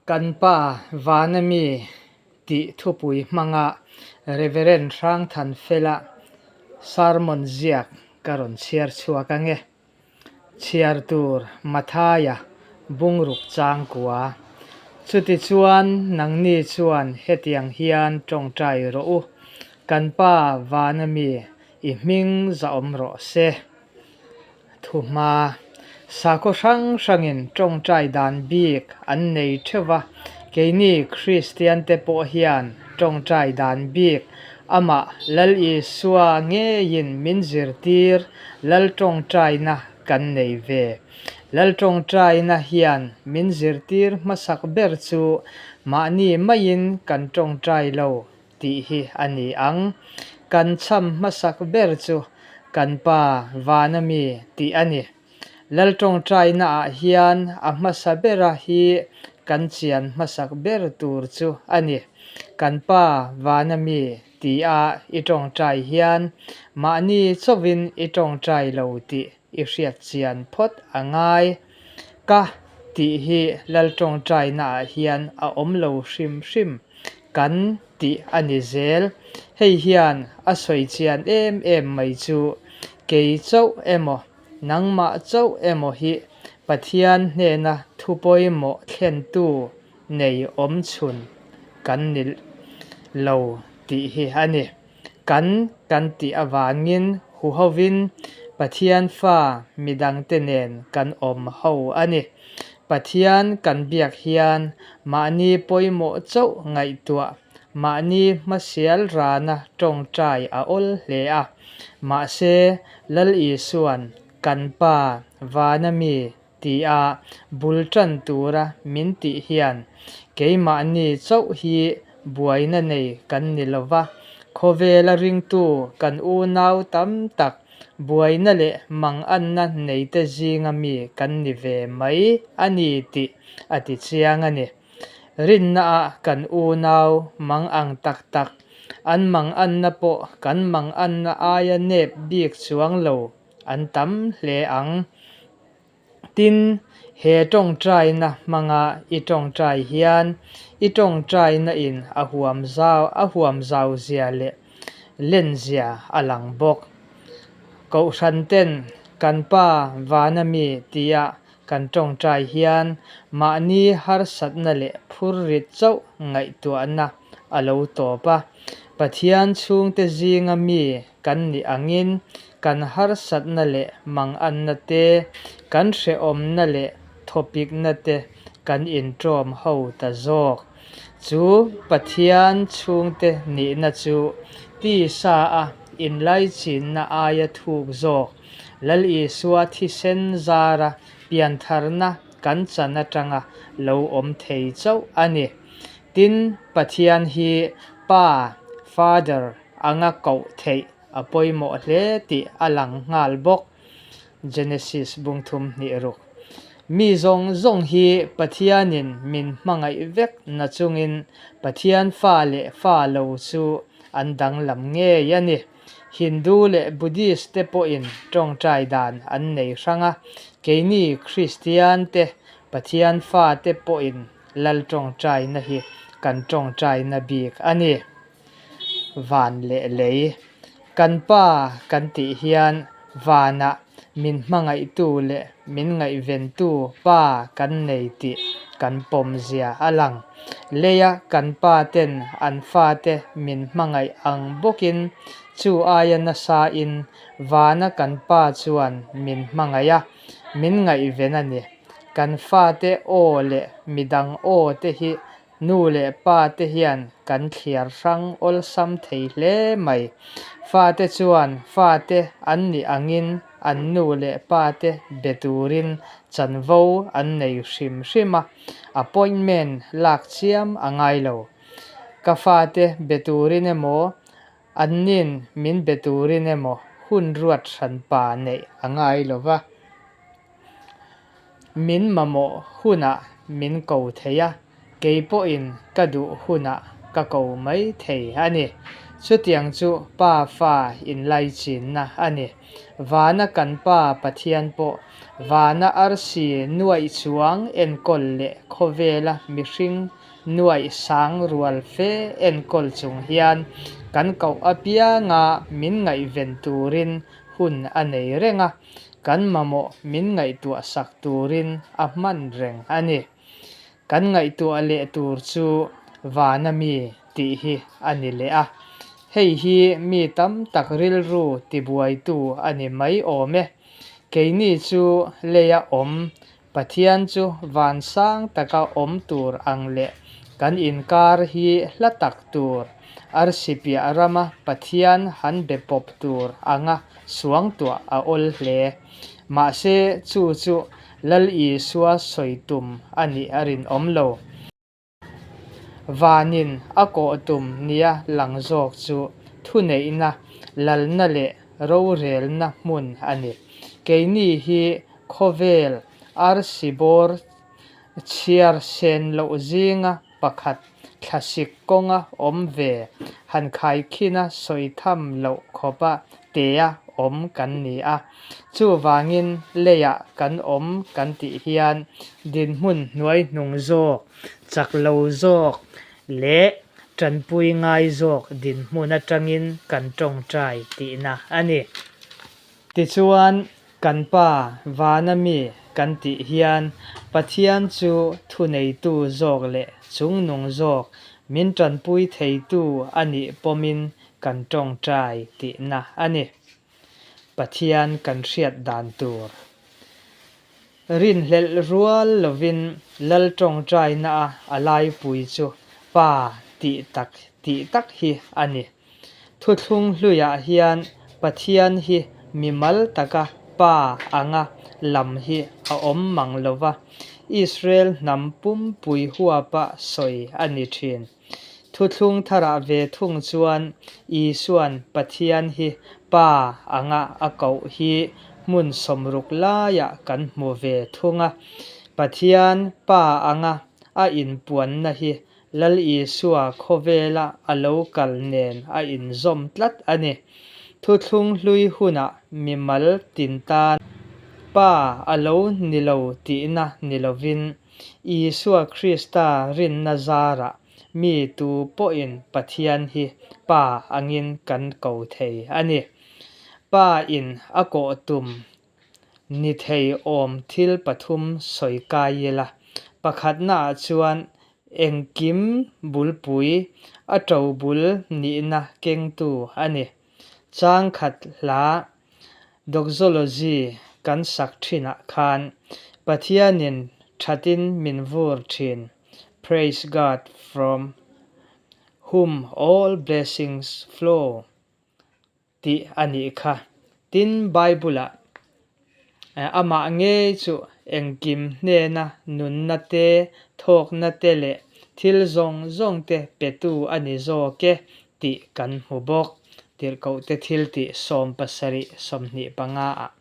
Kan Pa Vana mi tih thupui hmanga Reverend Hrangthanfela sermon ziak ka rawn chhiar chhuak ange. Chhiar tur Mathaia bungruk changkua. Chutichuan nangni chuan hetiang hian tawngtai rawh u, Kan Pa Vana mi i hming zahawm rawh se. Thuhma, sakhaw hrang hrangin tawngtai dan bik an nei theuh va, keini Kristiante pawh hian tawngtai dan bik amah Lal Isua ngeiin min zirtir Lal tawngtaina kan nei ve. Lal tawngtaina hian min zirtir hmasak ber chu mahni maiin kan tawngtai lo tih hi a ni ang. Kan chham hmasak ber chu kan Pa vana mi tih a ni. Lal tawngtainaah hian a hmasa bera hi kan chian hmasak ber tur chu a ni. Kan Pa vana mi tia i tawngtai hian mahni chauhin i tawngtai lo tih i hriat chian phawt a ngai. Ka tih hi Lal tawngtainaah hian a awm lo hrim hrim. Kan tih a ni zel. Hei hian a sawi chian em em mai chu kei chauh emaw nangmah chauh emaw hi Pathian hnena thu pawimawh thlentu nei awm chhun kan ni lo tih hi a ni. Kan kan tih avangin huhovin Pathian fa midangte nen kan awm ho a ni. Pathian kan biak hian mahni pawimawh chauh ngaihtuah, mahni hmasial rana tawngtai a awl hle a. Mahse, Lal Isua'n kan Pa vana mi tia bul tan tura min tih hian keimahni chauh hi buaina nei kan ni lo va, khawvela ringtu kan unau tam tak buaina leh manganna neite zinga mi kan ni ve mai a ni tih a ti chiang a ni. Rinnaah kan unau mangang tak tak, an manganna pawh kan manganna aia nep bik chuang lo an tam hle ang. Tin, he tawngtaina hmanga i tawngtai hian i tawngtaina in a huam zau a huam zau zia leh len zia a lang bawk. Kohhran ten kan Pa vana mi tia kan tawngtai hian mahni harsatna leh phurrit chauh ngaihtuahna a lo tawp a. Pathian chhungte zinga mi kan nih angin kan harsatna leh manganna te, kan hrehawmna leh thawpikna te kan inṭawm ho ta zawk. Chu Pathian chhungte nihna chu tisa a inlaichinna aia thuk zawk, Lal Isua thisen zara piantharna kan chan atanga lo awm thei chauh a ni. Tin, Pathian hi Pa, Father, anga koh theih a pawimawh hle tih a lang nghal bawk. Genesis bung thum hnih ruk. Mi zawng zawng hi Pathianin min hmangaih vek na chungin Pathian fa leh fa lo chu an danglam ngei a ni. Hindu leh Buddhist te pawhin tawngtai dan an nei hrang a, keini Kristian te Pathian fa te pawhin Lal tawngtaina hi kan tawngtaina bik a ni. Van leh lei. Kan pa kan tih hian vanah min hmangaihtu leh min ngaihventu pa kan nei tih kan pawm zia a lang. Leia kan pa ten an fate min hmangaih ang bawkin chu aia nasain vana kan pa chuan min hmangaih a, min ngaihven a ni. Kan fate aw leh midang aw te hi Nu leh pa te hian kan thliar hrang awlsam thei hle mai. Fate chuan fate an nih angin an nu leh pa te be turin chanvo an nei hrim hrim a, appointment lak chiam a ngai lo. Ka fate be turin emaw, annin min be turin emaw hun ruat hranpa neih a ngai lo va. Min mamawh hunah min ko thei a, kei pawhin ka duh hunah ka ko mai thei a ni. Chutiang chu pa fa inlaichinna a ni. Vana kan Pa Pathian pawh Vana arsi nuaih chuang enkawl leh khawvela mihring nuaih sang rual fe enkawl chung hian kan koh apianga min ngaihven turin hun a nei reng a, kan mamawh min ngaihtuah sak turin a hman reng a ni. Kan ngaihtuah leh tur chu vana mi tih hi a ni leh a, hei hi mi tam tak rilru tibuaitu a ni mai awm e. Keini chu leia awm Pathian chu van sang taka awm tur ang leh kan inkar hi hla tak tur, arsi piah rama Pathian han be pawp tur anga suangtuah a awl hle. Mahse chu chu Lal Isua sawi tum a nih a rinawm lo. Vanin a kawh tum nia lang zawk chu thuneihna, lalna leh rorelna hmun a ni. Keini hi khawvel arsi bawr chhiar sen loh zinga pakhat thlasik kawnga awm ve han khaikhina sawi tham loh khawpa tea awm kan ni a. Chuvangin leiah kan awm kan tih hian dinhmun hnuaihnung zawk, chak lo zawk leh tanpui ngai zawk dinhmun atangin kan tawngtai tihna a ni. Tichuan, kan Pa vana mi kan tih hian Pathian chu thuneitu zawk leh chungnung zawk min tanpui theitu a nih pawmin kan tawngtai tihna a ni. Pathian kan hriat dan tur. Rinhlelh rual lovin Lal tawngtaina a a laipui chu Pa tih tak tih tak hi a ni. Thuthlung hluiah hian Pathian hi mimal taka Pa anga lam hi a awm mang lova, Israel hnam pumpui huapa sawi a ni thin. Thuthlung tharah ve thung chuan Isua'n Pathian hi Pa anga a koh hi hmun sawmruk laiah kan hmu ve thung a. Pathian Pa anga a inpuanna hi Lal Isua khawvela a lo kal nen a inzawm tlat a ni. Thuthlung hlui hunah mimal tin tan Pa a lo ni lo tihna ni lovin, Isua Krista rinna zarah mi tu pawhin Pathian hi Pa angin kan ko thei a ni. Pa in a kawh tum ni thei awm thil pathum sawi kai ila. Pakhatnaah chuan engkim bulpui, a to bul nihna kengtu a ni. Changkhat hla Doxology kan sak thinah khan Pathianin thatin min vur thin, Praise God from whom all blessings flow tih a nih kha. Tin, Bible-ah amah ngei chu engkim hnena nunna te, thawkna te leh thil zawng zawng te petu a ni zawk e tih kan hmu bawk. Tirhkohte thiltih 70 25 ah.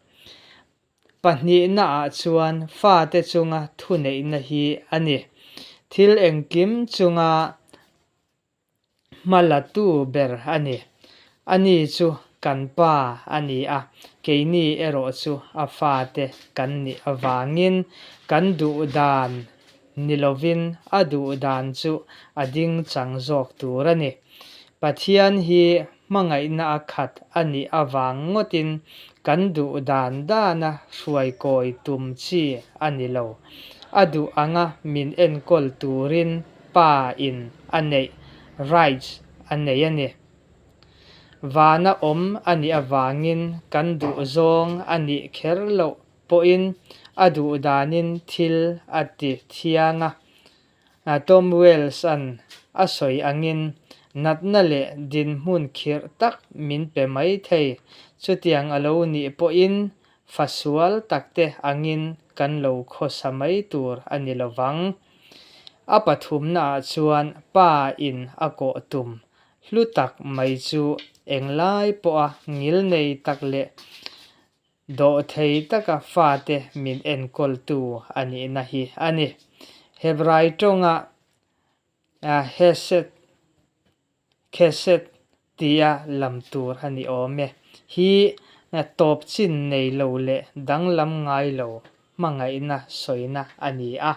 Pahnihna ah chuan fate chunga thuneihna hi a ni. Thil engkim chunga hmalatu ber a ni. Ani chu kan pa a ni a, keini erawh chu a fate kan nih avangin kan duh dan ni lovin a duh dan chu a ding chang zawk tur a ni. Pathian hi hmangaihna a khat a nih avang ngawtin kan duh dan dana hruaikawi tum chi a ni lo. A duh anga min enkawl turin Pa in a neih, rights, a nei a ni. Vana awm a nih avangin kan duh zawng a nih kher loh pawhin a duh danin thil a ti thiang a. Tom Wells-a'n a sawi angin, natna leh dinhmun khirh tak min pe mai thei. Chutiang a lo nih pawhin fa sual takte angin kan lo khawsa mai tur a ni lo vang. A pathumnaah chuan pa in a kawh tum hlu tak mai chu englai pawha ngilnei tak leh Dawhthei taka fate min enkawltu a nihna hi a ni. Hebrai tawnga Hesed, Khesed, tia lam tur a ni awm e. Hi Tawp chin nei lo leh danglam ngai lo hmangaihna sawina a ni a.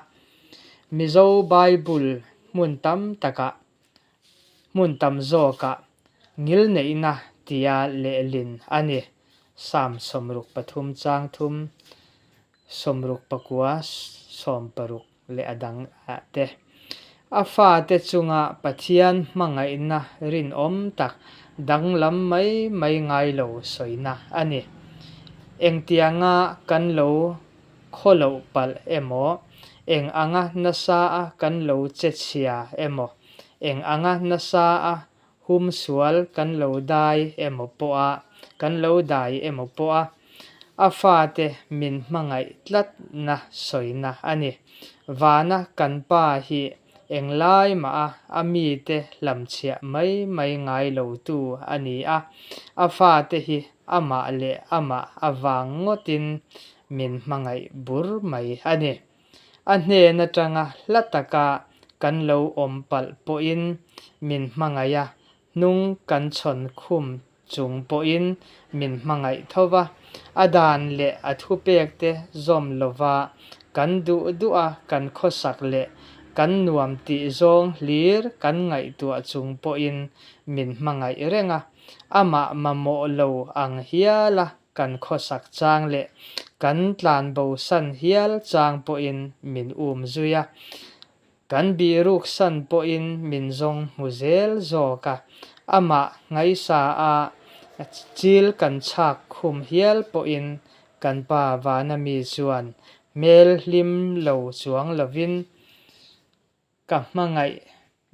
Mizo Bible hmun tam takah, hmun tam zawkah ngilneihna tia lehlin a ni. Psalm 63 chang thum, 69 60. leh a dang ah te. A fate chunga Pathian hmangaihna rinawm tak danglam mai mai ngai lo sawina a ni. Engtianga kan lo khawloh palh emaw, eng anga nasa a kan lo che chhia emaw, eng anga nasa a humsual kan lo dai emaw pawh a, kan lo dai emaw pawh a, a fate min hmangaih tlatna sawina a ni. Vana kan pa hi englai mah a a mite hlamchhiah mai mai ngai lotu a ni a, a fate hi amah leh amah avang ngawtin min hmangaih bur mai a ni. A hnen atanga hla taka kan lo awm palh pawhin min hmangaih a, hnung kan chhawn khum chung pawhin min hmangaih tho va. A dan leh a thupekte zawm lova kan duh duh a kan khawsak leh kan nuam tih zawng hlir kan ngaihtuah chung pawhin min hmangaih reng a, amah mamawh lo ang hial a Kan khawsak chang leh kan tlanbosan hial chang pawhin min um zui a, kan bihruksan pawhin min zawng hmu zel zawk a, amah ngaisa a chil kan chhak khum hial pawhin kan pa vana mi chuan hmel hlim lo chuang lovin Ka hmangaih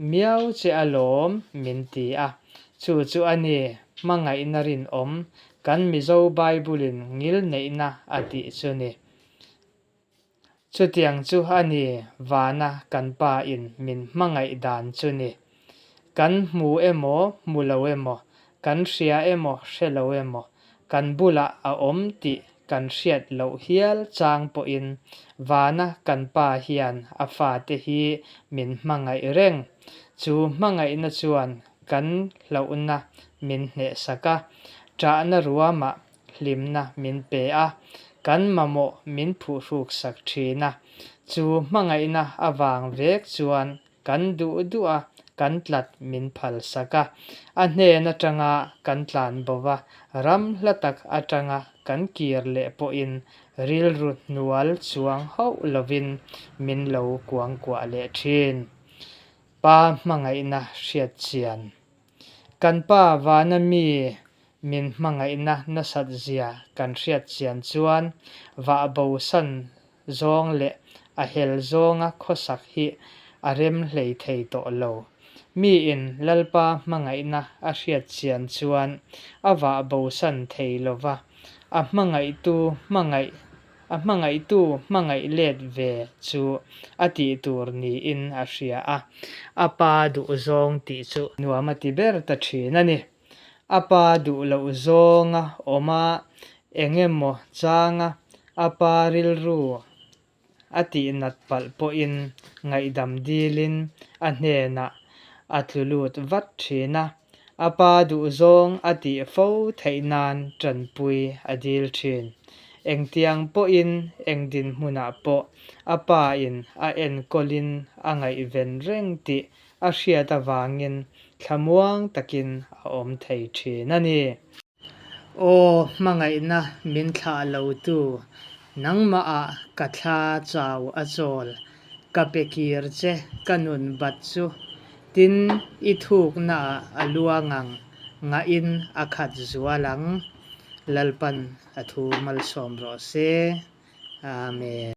miau che alawm min ti a, chu chu a ni hmangaihna rinawm kan Mizo Bible-in ngilneihna a tih chu ni. Chutiang chu a ni vana kan pa in min hmangaih dan chu ni. Kan hmu emaw hmu lo emaw, kan hria emaw hre lo emaw, kan bulah a awm tih kan hriat loh hial chang pawhin vana kan pa hian a fate hi min hmangaih reng. Chu hmangaihna chuan kan hlauhna min hnehsak a, ṭahna ruamah hlimna min pe a, kan mamawh min phuhruksak ṭhin a. Chu hmangaihna avang vek chuan Kan duh duh a, kan tlat min phal sak a. A hnen atanga kan tlan bo va, ram hla tak atanga kan kir leh pawhin rilru hnual chuang hauh lovin min lo kuangkuah leh thin. Pa hmangaihna hriat chian. Kan pa vana mi min hmangaihna nasat zia kan hriat chian chuan vah bo san zawng leh a hel zawnga khawsak hi a rem hlei thei tawh lo. Miin Lalpa hmangaihna a hriat chian chuan a vah bosan thei lo va, a hmangaihtu hmangaih a hmangaihtu hmangaih let ve chu a tih tur niin a hria a, a pa duhzawng tih chu nuam a ti ber ta thin a ni. A pa duh loh zawnga awm a, eng emaw changa a pa rilru a tihnat palh pawhin ngaihdam dilin a hnenah a tlu lut vat thin a, a pa duhzawng a tih fo theih nan tanpui a dil thin. Engtiang pawhin eng dinhmunah pawh a pa in a enkawlin a ngaihven reng tih a hriat avangin thlamuang takin a awm thei thin a ni. Aw, hmangaihna min thlah lotu, nangmahah ka thla chau a chawl, ka pe kir che ka nun bat chu, tin i thuknaah a luang ang, ngahin a khat zual ang. Lalpan a thu malsawm rawh se. Amen.